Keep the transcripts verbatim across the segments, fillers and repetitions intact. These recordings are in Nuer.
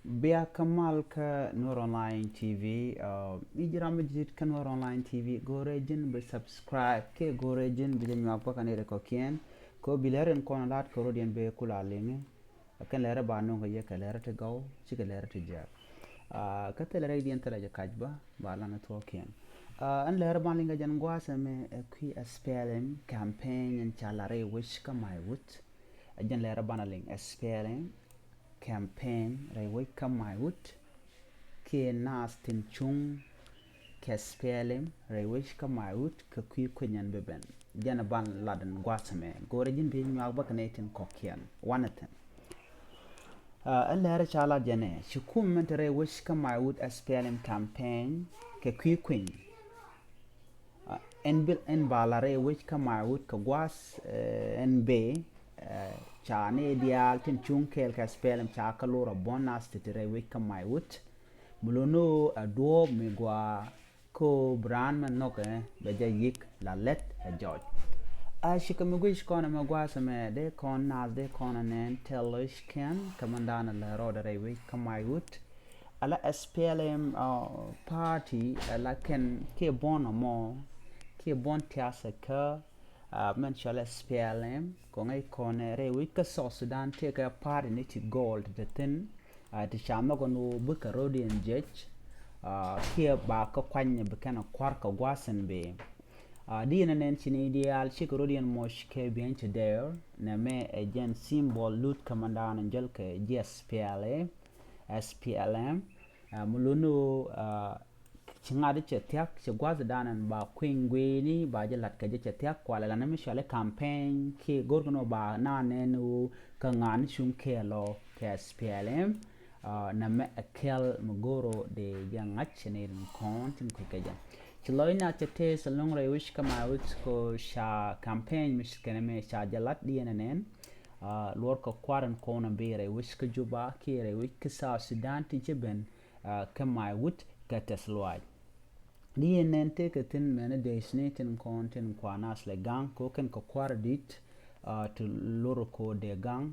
Bia kä mal kä Nuer Online T V. Uh, mi ji̱ ram mi ji̱ kä Nuer Online T V, go̱rɛ ji̱n bi subscribe, kiɛ go̱rɛ ji̱n bi jɛ nyuak bä kä ni rɛ kɔkiɛn. Ko bi lɛr in kɔn lat kɛ rodiɛn bɛ kula liŋi. Kɛn lɛr ba nuŋ kɛ yɛ kɛ lɛr ti gɔw, ci kɛ lɛr ti jɛk. Uh, kä thilɛ rɛ diɛn thilɛ jɛ kac bä, ba lan thuɔkiɛn. Uh, ɛn lɛr ban liŋ kɛ jɛn guasɛ mɛ ɛ kui̱ S P L M campaign in ca la rɛ wec kä Maiwut. Ɛ jɛn lɛr ban liŋ S P L M campaign rɛy wec kä Maiwut kiɛ naath tin cuŋ kɛ S P L M rɛy wec kä Maiwut kɛ kui̱ kui̱ nyɛn bi ben. Jɛn ban lat in gua̱th mɛ go̱rɛ ji̱n bi nyuak bä kɛ nɛy tin kɔkiɛn wanɛ thi̱n. Ɛ lɛr ca lat jɛn ɛ ci kum mɛn ti rɛy wec kä Maiwut S P L M campaign kɛ kui̱ kui̱. Ɛn bil ɛn ba la rɛy wec kä Maiwut kɛ gua̱th ɛn bee ca ni diaal tin cuŋ kɛɛl kɛ S P L M ca kä lor a bɔn naath ti ti rɛy wec kä Maiwut. Mi lo̱n ni ɣöö a duɔ̱ɔ̱p mi gua ko bi raan mɛ nhɔk ɛ bɛ jɛ yik la lɛt a jɔc. A cikɛ mi guic kɔn ɛmɛ gua̱th ɛmɛ dee kɔn naath dee kɔn ɛ nɛn tɛl lo̱c kɛn kɛ mɛn da̱a̱n ɛ lɛ rɔɔdɛ rɛy wec kä Maiwut. Ala S P L M party ala kɛn kiɛ buɔ̱n ɔmɔ kiɛ buɔ̱n tiathɛ kä mɛn cɔl S P L M kɔŋ i̱ kɔnɛ rɛy wec kä South Sudan tëëkɛ party ni ti gold ti thin. Ti ca nhɔk ni wä bikɛ rodiɛn jec kiɛ ba kä kuany ni bi kɛn kua̱r kɛ gua̱thin bi. Di yɛn nɛn ci ni diaal cikɛ rodiɛn moc kɛ biɛny ti dɛɛr nɛ mɛ ɛ jɛn symbol lut kä mɛn da̱a̱n jɛl kɛ ji̱ S P L M. S P L M. Mi luni wä ci ŋa̱t cɛ thia̱k cɛ gua̱th dan ɛn ba kui̱ny gui̱ni ba jɛ la̱t kɛ jɛ cɛ thia̱k kualɛ la ni mi cuali campaign kiɛ go̱rkɛ ni ba na nɛn wä kä ŋa̱n cuŋ kɛɛl ɔ kɛ S P L M. Nɛ mɛ ɛ kɛl mi go̱r ɔ dee jɛ ŋa̱c cɛ ni rin kɔn tin kui̱ kɛ jɛ. Ci lɔc na cɛ tëë sɛ lo̱ŋ rɛy wec kä Maiwut ko ca campaign mi ci kɛn mi ca jɛ la̱t di ɛn ɛ nɛn. Luɔr kɛ kua̱r in kɔn in bi rɛy wec kä Juba kiɛ rɛy wec kä South Sudan tin ci ben kä Maiwut kɛ tɛth luaac. Ni yɛn nɛn tëëkɛ thi̱n mɛn dee cini tin kɔn tin kuan ath lɛ ga̱ŋ ko kɛn kɛ kua̱r dit ti lor ko dee ga̱ŋ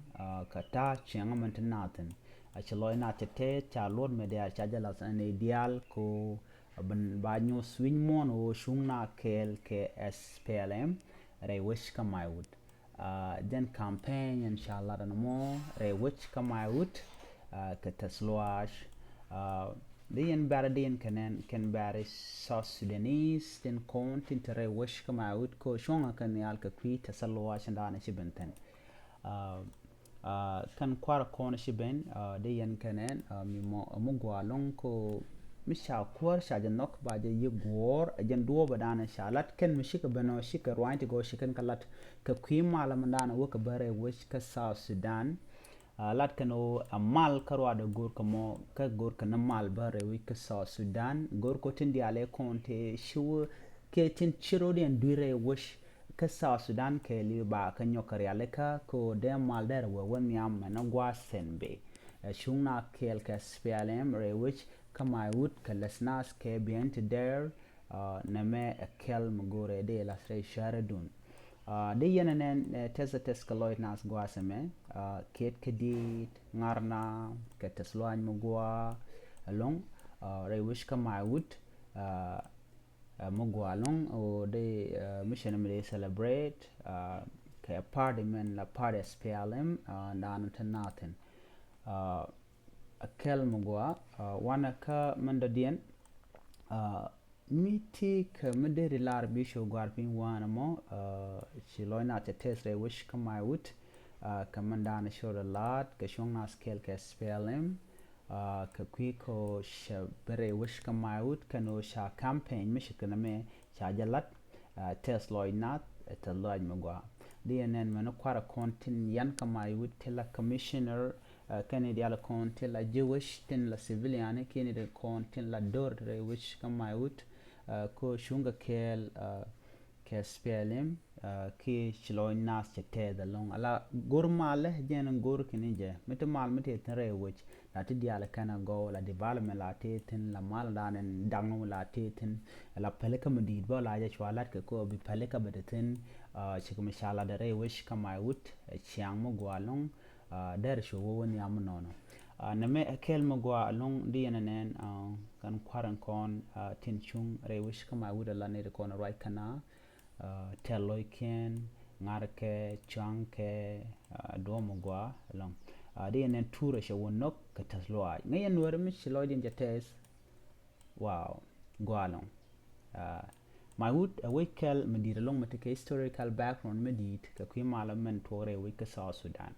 kɛ ta̱a̱ ciɛŋ mɛn ti naathin. A ci lɔc na cɛ tɛth ca luɔt mɛ diaal ca jɛ lath ɛn i̱ diaal ko ba nyuth wi̱ny muɔ̱ɔ̱n ɣöö cuŋ na kɛɛl kɛ S P L M rɛy wec kä Maiwut. Jɛn campaign in ca lat ɛn mɔ rɛy wec kä Maiwut kɛ tɛth luaac. Di yɛn bɛ̈rɛ di yɛn kɛnɛn kɛn bɛ̈rɛ South Sudanese tin kɔn tin te rɛy wec kä Maiwut ko cuɔ̱ŋ kɛ nhial kɛ kui̱ tɛth luaac in daanɛ ci ben thi̱n. Kɛn kua̱r kɔn ci ben di yɛn kɛnɛn mi mɔ mi gua lɔŋ ko mi ca kuäär ca jɛ nhɔk ba jɛ yi guɔ̱ɔ̱r jɛn duɔ̱ɔ̱p ɛ daanɛ ca lat kɛn mi cikɛ ben ɔ cikɛ ruany ti gɔɔ ci kɛn kɛ lat kɛ kui̱ mal mi daanɛ wä kɛ bä rɛy wec kä South Sudan. Lat kɛn ɣöö a mal kä ruaadɛ go̱o̱r kɛ mɔ kä go̱o̱r kɛ ni mal bä rɛy wec kä South Sudan go̱o̱r kɛ tin diaal ɛ kɔn tëë ci wä kɛ tin ci ro̱diɛn dui̱r rɛy wec kä South Sudan kɛɛli ba kä nyɔk kɛ rialikä ko dee mal dɛr wee wä nhiam mɛn a gua̱a̱th thi̱n bi. Ɛ cuŋ na kɛɛl kɛ S P L M rɛy wec kä Maiwut kɛ lɛth naath kɛ biɛn ti dɛɛr. Nɛ mɛ ɛ kɛl mi go̱rɛ dee lath rɛy cärädun. Di yɛn ɛ nɛn tɛth ɛ tɛth kɛ lɔc naath gua̱a̱th ɛmɛ kiɛt kɛ diit ŋarna kɛ tɛth luaany mi gua̱a̱ ɛlɔ̱ŋ rɛy wec kä Maiwut. Ɛ mi gua̱a̱ ɛlɔ̱ŋ ɣöö di mission mi di celebrate kɛ party mɛn la party S P L M daanɔ te naathin. Ɛ kɛl mi gua̱a̱ wanɛ kä mɛn dɔ̱diɛn mi ti kɛ mi deri lar bi cu gua̱a̱r piny wanɛ mɔ ci lɔc na cɛ tɛth rɛy wec kä Maiwut kɛ mɛn daanɔ cor ɛ laat kɛ cuɔ̱ŋ na kɛɛl kɛ S P L M. Kɛ kui̱ kɔ cɛ bɛ rɛy wec kä Maiwut kɛn ɣöö ca campaign mi ci kɛn mɛ ca jɛ lat tɛth lɔc nath tɛth lɔc mi gua. Di yɛn nɛn mɛn kuarɛ kɔn tin yan kä Maiwut ti la commissioner kɛn i̱ dial kɔn ti la Jewish tin la civilian kiɛn i̱ di kɔn tin la dor rɛy wec kä Maiwut ko cuŋ kɛ kɛɛl kɛ S P L M kiɛ ci lɔc nath cɛ tɛth ɛlɔ̱ŋ ala go̱r malɛ jɛn go̱r kini jɛ mi ti mal mi ti thi̱n rɛy wec la ti diaal kɛn a gɔw la development la ti thi̱n la mal dan in daŋ la ti thi̱n la pälikä mi di̱i̱t bä la jɛ cua lat kɛ ko bi pälikä bɛ ti thi̱n. Ci kɛ mi ca lat rɛy wec kä Maiwut ciaŋ mi gua ɛlɔ̱ŋ. Dɛr cu wä wä nhiam mi nɔnɔ. Nɛmɛ ɛ kɛl mi gɔaa ɛlɔ̱ŋ di yɛn ɛ nɛn kɛn kua̱r ɛn kɔn tin cuŋ rɛy wec kä Maiwut ala nɛy ti kɔn ruac kɛn a tɛl lɔckiɛn, ŋa̱rkɛ, cua̱ŋkɛ, duɔ̱ɔ̱p mi gɔaa ɛlɔ̱ŋ. Di yɛn nɛn tuur ɛ cɛ wä no̱k kɛ tɛth lɔaac ŋäc yɛn Nuäärä mi ci lɔcdiɛn cɛ tɛth. Wow, gɔaa ɛlɔ̱ŋ. Maiwut ɛ wec kɛl mi di̱i̱t ɛlɔ̱ŋ mi tekɛ historical background mi di̱i̱t kɛ kui̱ malä mɛn tuɔɔk rɛy wec kä South Sudan.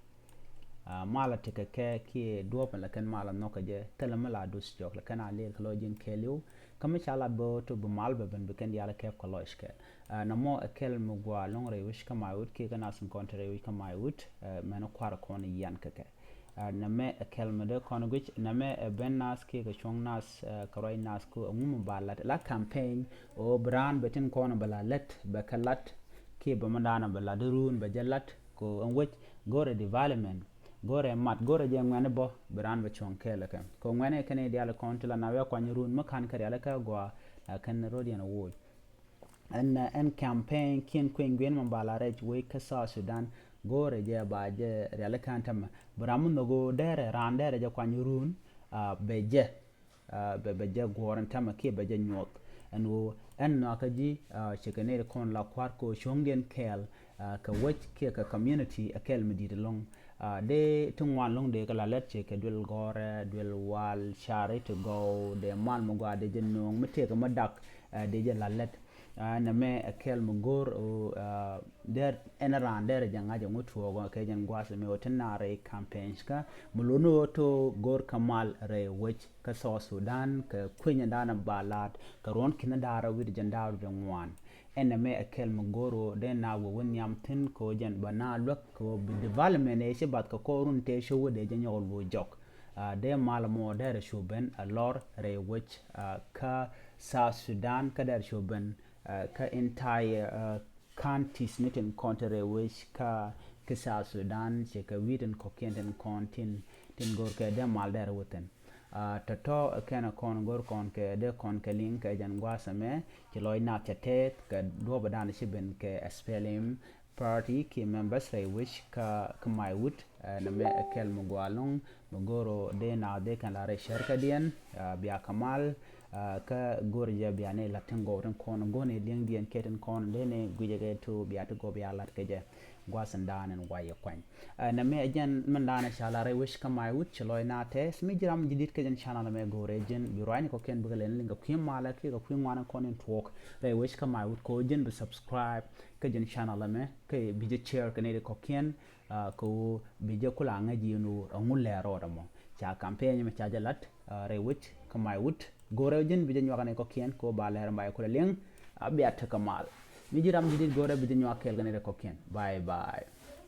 Malä tekɛ kɛ kiɛ duɔ̱ɔ̱p in la kɛn malä nhɔkä jɛ thilɛ mi la duth jɔk la kɛn a lëër kɛ lɔcdiɛn kɛɛliw. Kä mi ca lat bä to bi mal bɛ ben bi kɛn diaal kɛp kɛ lɔc kɛl. Nɛmɔ ɛ kɛl mi gɔaa ɛlɔ̱ŋ rɛy wec kä Maiwut kiɛ kä nath in kɔn te rɛy wec kä Maiwut. Mɛn kua̱r kɔn yian kɛ kɛ. Nɛmɛ ɛ kɛl mi dee kɔn guic nɛmɛ ɛ ben nath kiɛ kɛ cuɔ̱ŋ nath kɛ ruac nath ku ɛŋu mi ba lat la campaign. Ɣöö bi raan bɛ tin kɔn bɛ la lät bɛ kɛ lat kiɛ bɛ mi daanɔ bɛ lat run bɛ jɛ lat kɛ ɛn wec go̱rɛ development, go̱rɛ mat, go̱rɛ jɛ ŋuɛ̈ni bä bi raan bɛ cuɔ̱ŋ kɛɛl kɛ kɛ ŋuɛ̈ni kɛn i̱ diaal kɔn ti la na wee kuany run mi ka̱n kɛ rialikä gɔaa. La kɛn rot yɛn woc ɛn ɛn campaign kiɛn kueny guiɛn mi ba la rɛc wec kä South Sudan. Go̱rɛ jɛ ba jɛ rialikä ɛn tämɛ bi ram mi nhök ɣöö dɛrɛ raan dɛrɛ jɛ kuany run bɛ jɛ bɛ bɛ jɛ guɔ̱ɔ̱r ɛn tämɛ kiɛ bɛ jɛ nyuɔth. Ɛn ɣöö ɛn nhɔakä ji̱ cɛ kɛ nɛy ti kɔn la kua̱r kɛ ɣöö cuɔ̱ŋdiɛn kɛɛl kɛ wec kiɛ kɛ community ɛ kɛl mi di̱i̱t ɛlɔ̱ŋ. Dee ti ŋuan ɛlɔ̱ŋ dee kɛ la lät cɛ kɛ duel gɔ̱rɛ, duel wal, cari ti gɔw, dee mal mi gɔaa dee jɛ nööŋ mi tëëkɛ mi dak dee jɛ la lät. Nɛmɛ ɛ kɛl mi go̱r ɣöö dee ɛn raan dee rɛ jɛ ŋa̱c ɛŋu tuɔɔk kɛ jɛn gua̱a̱th mi ɣöö ti naar rɛy campaigns kä mi luni ɣöö to go̱r kä mal rɛy wec kä South Sudan kɛ kui̱ny ɛn daanɔ ba la̱a̱t kɛ ruɔ̱n ki̱n da̱a̱r rɛw wi̱cdɛ jiɛn da̱a̱r wi̱cdɛ ŋuan. Ɛn nɛmɛ ɛ kɛl mi go̱r ɣöö dee na wee wä nhiam thi̱n kɛ ɣöö jɛn bɛ na luäk kɛ ɣöö bi development ëë ci bath kɛ kɔr run tëë ci wä dee jɛ nyɔk luɔc jɔk. Dee mal mɔ dee rɛ cu ben a lɔr rɛy wec kä South Sudan kä dee rɛ cu ben kä entire counties ni tin kɔn te rɛy wec kä kä South Sudan cɛ kɛ wi̱i̱ tin kɔ̱kiɛn tin kɔn tin tin go̱r kɛ dee mal dee rɛ wä thi̱n. Tɔ̱tɔ̱ kɛn kɔn go̱r kɔn kɛ dee kɔn kɛ liŋ kɛ jɛn gua̱a̱th ɛmɛ ci lɔc nath cɛ tɛth kɛ duɔ̱ɔ̱p dan ci ben kɛ S P L M party kiɛ members rɛy wec kä kä Maiwut. Nɛmɛ ɛ kɛl mi gɔaa ɛlɔ̱ŋ mi go̱r ɣöö dee naath dee kɛn la rɛy cärkädiɛn bia kɛ mal. Kä go̱r jɛ bia ni la̱t tin gɔw tin kɔn go̱n i̱ li̱eŋdiɛn kɛ tin kɔn dee ni guicɛ kɛ to bia ti gɔw bia la̱t kɛ jɛ. Gua̱a̱th in da̱a̱n in wayɛ kuany. Nɛmɛ ɛ jɛn min da̱a̱n ɛ ca la rɛy wec kä Maiwut ci lɔc na tɛth mi ji̱ ram ji̱ di̱t kɛ jɛn channel ɛmɛ go̱rɛ ji̱n bi ruacni kɔ̱kiɛn bikɛ lɛn liŋ kɛ kui̱ malä kiɛ kɛ kui̱ ŋuan in kɔn in tuɔɔk rɛy wec kä Maiwut kɛ ɣöö ji̱n bi subscribe kɛ jɛn channel ɛmɛ kɛ bi jɛ share kɛ nɛy ti kɔ̱kiɛn. Kɛ ɣöö bi jɛ kula ŋäc ji̱ ɛn ɣöö ɛŋu lɛɛr rɔɔdɛ mɔ ca campaign ɛmɛ ca jɛ la̱t rɛy wec kä Maiwut. Go̱rɛ ji̱n bi jɛ nyuak kɛ nɛy kɔ̱kiɛn kɛ ɣöö ba lɛɛr in ba jɛ kulɛ liŋ. A bia tekɛ mal mi ji̱ ram ji̱ di̱t go̱rɛ bi jɛ nyuak kɛɛl kɛ nɛy ti kɔ̱kiɛn. Bye bye.